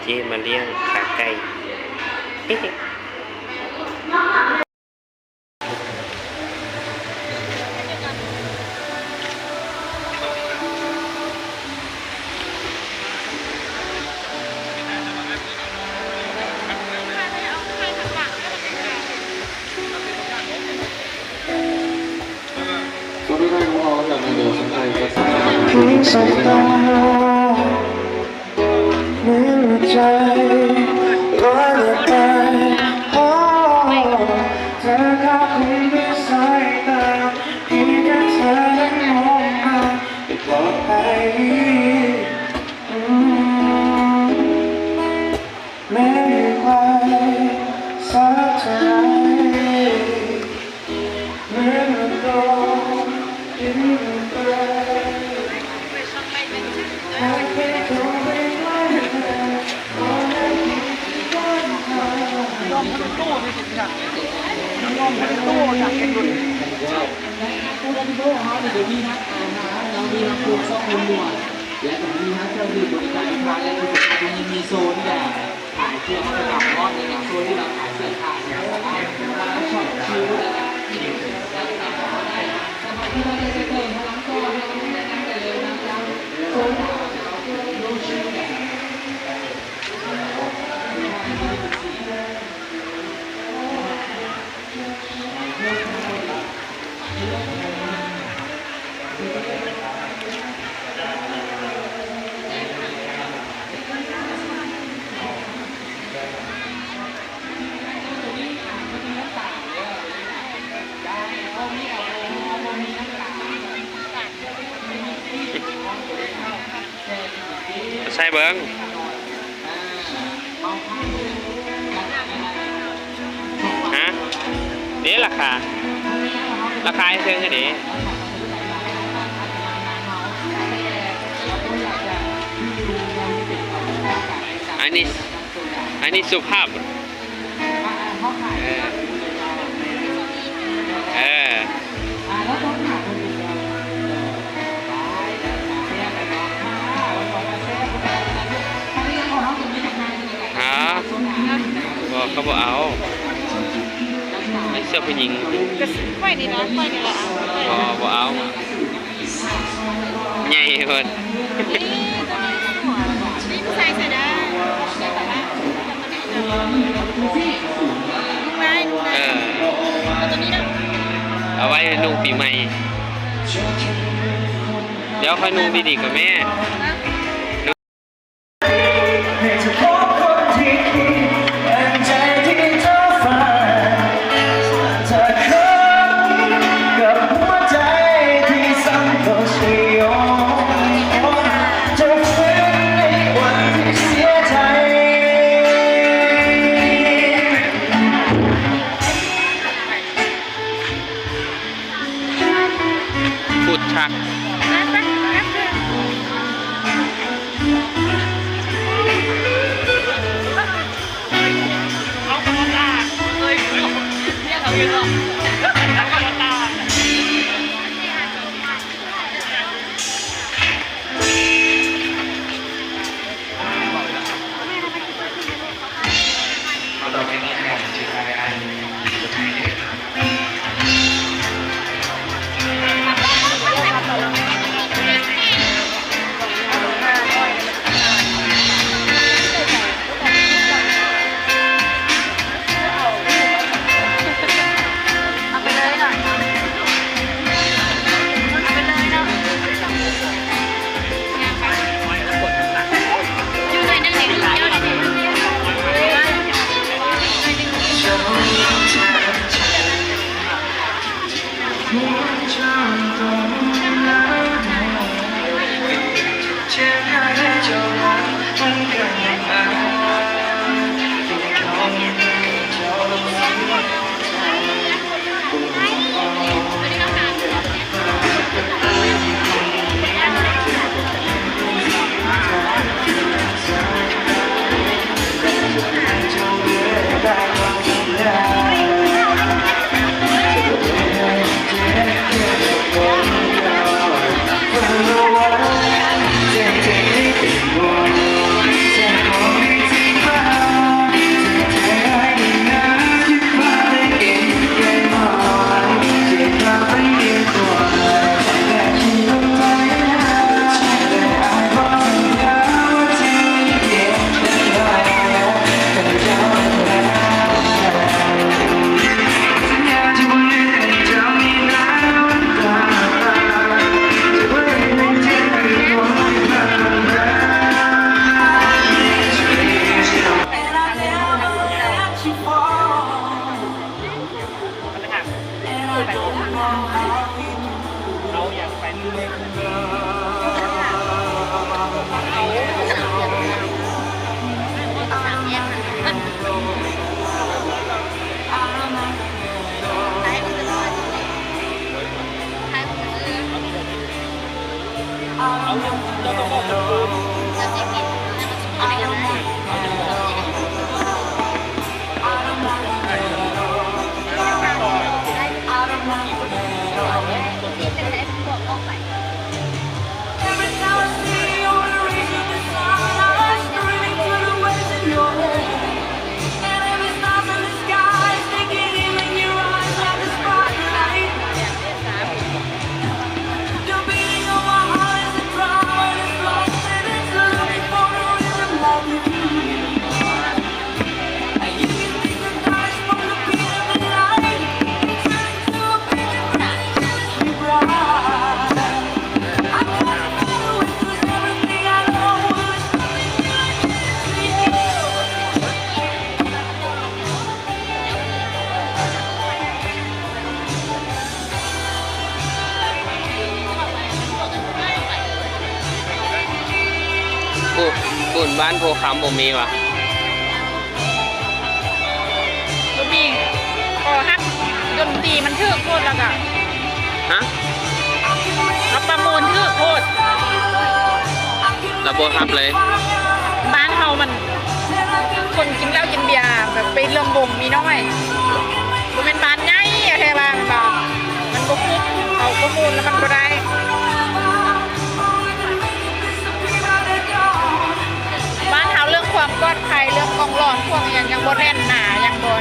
ເຈ້ມາລ້ຽງຂາໄກ່. ສະບາຍດີ ແລະກໍມີຮ້ານເຄື່ອງດື່ມບໍລິການລູກຄ້າ ແລະທີ່ສຳຄັນຍັງມີໂຊນແບບຂາຍເຄື່ອງປະດັບເນາະ ໃນໂຊນທີ່ວ່າຂາຍເສື້ອຜ້າ ສະບາຍໆ ມາຊອບຊິວ ແລະກໍກິນ ແລະກໍໄດ້ ສຳລັບທີ່ວ່າຢາກຈະເຕີມພະລັງກ່ອນ ແລະກໍມີແນະນຳໄດ້ເລີຍນະ ໂຊນໂລຊິວແບບ ໃສ່ເບິ່ງ ຮະ ເດ້ລາຄາ ລາຄາໃຫ້ເຖິງຫັ້ນເດ້. ອັນນີ້ ອັນນີ້ສຸພາບ. ເອີ ເອີ ຮະ ບໍ່ ເຂົາບໍ່ເອົາ ໃນເສື້ອຜູ້ຍິງ ກໍຂ້ອຍນີ້ນະ ຂ້ອຍນີ້ລະເອົາ ບໍ່ ບໍ່ເອົາ. ໃຫຍ່ໂພດ ນີ້ຕົວນີ້ສວຍ ນີ້ໃສ່ໃສ່ໄດ້ ລຸງລາຍ ລຸງລາຍ ເອີ ເອົາຕົວນີ້ເນາະ ເອົາໄວ້ນຸ່ງປີໃໝ່ ດຽວຄ່ອຍນຸ່ງດີໆກ່ອນແມ່. ໃຫ້ເຈົ້າພົບຄົນທີ່ຄິດແມ່ນໃຈທີ່ເຈົ້າຝັນ ເຈົ້າຄົບກັບຫົວໃຈທີ່ສັງໂຕດສະຫຍອງ ເຈົ້າຟື້ນໃນວັນທີ່ເສຍໃຈ. ພຸດທັກ. ພຸ້ນ ພຸ້ນບ້ານໂພຄຳບໍ່ມີຫວາ? ບໍ່ມີ ກໍຮັກດົນຕີມັນຖືກໂພດ ແລ້ວກະ ຮະ? ເຮົາປະມູນຖືກໂພດ ລະບໍ່ຮັບເລີຍ. ບ້ານເຮົາມັນ ຄົນກິນເຫຼົ້າກິນເບຍ ແບບໄປລວມວົງມີນ້ອຍ ບໍ່ແມ່ນບ້ານໃຫຍ່ແທ້ວ່າ ມັນບໍ່ ມັນບໍ່ຄຸ້ມ ເຂົາປະມູນແລ້ວມັນບໍ່ໄດ້. ບ້ານເຮົາເລື່ອງຄວາມປອດໄພ ເລື່ອງກ້ອງຫຼອນພວກອີ່ຫຍັງ ຍັງບໍ່ແໜ້ນໜາ ຍັງບໍ່